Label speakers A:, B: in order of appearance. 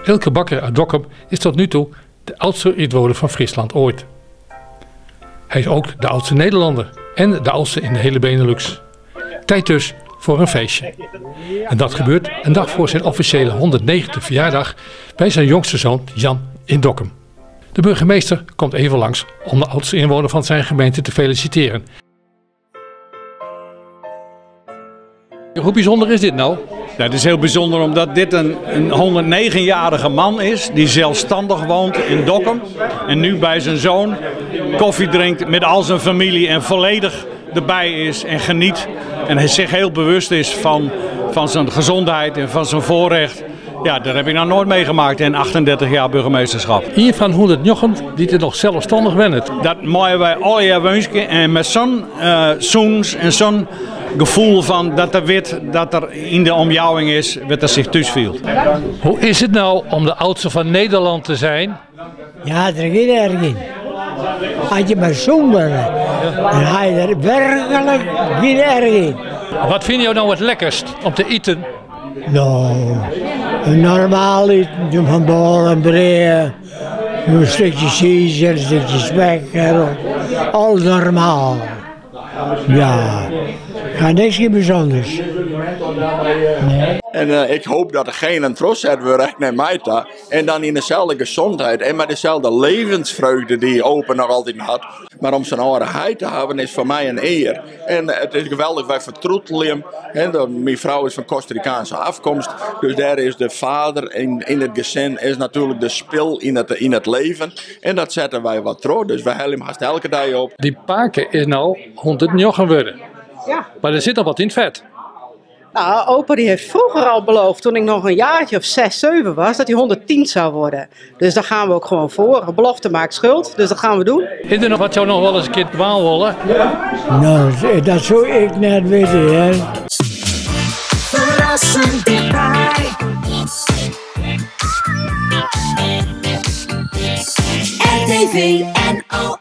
A: Eelke Bakker uit Dokkum is tot nu toe de oudste inwoner van Friesland ooit. Hij is ook de oudste Nederlander en de oudste in de hele Benelux. Tijd dus voor een feestje. En dat gebeurt een dag voor zijn officiële 109e verjaardag bij zijn jongste zoon Jan in Dokkum. De burgemeester komt even langs om de oudste inwoner van zijn gemeente te feliciteren. Hoe bijzonder is dit nou?
B: Ja, het is heel bijzonder omdat dit een 109-jarige man is die zelfstandig woont in Dokkum. En nu bij zijn zoon koffie drinkt met al zijn familie en volledig erbij is en geniet. En hij zich heel bewust is van zijn gezondheid en van zijn voorrecht. Ja, dat heb ik nou nooit meegemaakt in 38 jaar burgemeesterschap.
A: Hier van 109 die er nog zelfstandig wennet.
B: Dat mooien wij al jaar wensen en met zo'n zoens en zo'n gevoel van dat er wit dat er in de omjouwing is, wat er zich thuis viel.
A: Hoe is het nou om de oudste van Nederland te zijn?
C: Ja, er is geen erg in. Als je maar zo'n bent, dan ga je er werkelijk geen erg in.
A: Wat vind je nou het lekkerst om te eten?
C: Nou, een normaal eten van bol en breien, een stukje cheese, een stukje spek, al normaal. Ja, ga niks geen bijzonders. Nee.
D: En ik hoop dat er geen een trots zet wordt echt naar mij toe. En dan in dezelfde gezondheid en met dezelfde levensvreugde die opa nog altijd had. Maar om zijn oude heid te hebben is voor mij een eer. En het is geweldig, wij vertroetelen hem. Mijn vrouw is van Costa Ricaanse afkomst. Dus daar is de vader in het gezin is natuurlijk de spil in het leven. En dat zetten wij wat trouw. Dus wij halen hem haast elke dag op.
A: Die pake is nou 109 geworden.
E: Ja.
A: Maar er zit nog wat in het vet.
E: Nou, opa die heeft vroeger al beloofd, toen ik nog een jaartje of 6, 7 was, dat hij 110 zou worden. Dus daar gaan we ook gewoon voor. Belofte maakt schuld, dus dat gaan we doen.
A: Is er nog wat jou nog wel eens een keer dwaal willen?
C: Nou, dat zou ik net weten, hè.
F: Verrassend dichtbij. RTV NOS.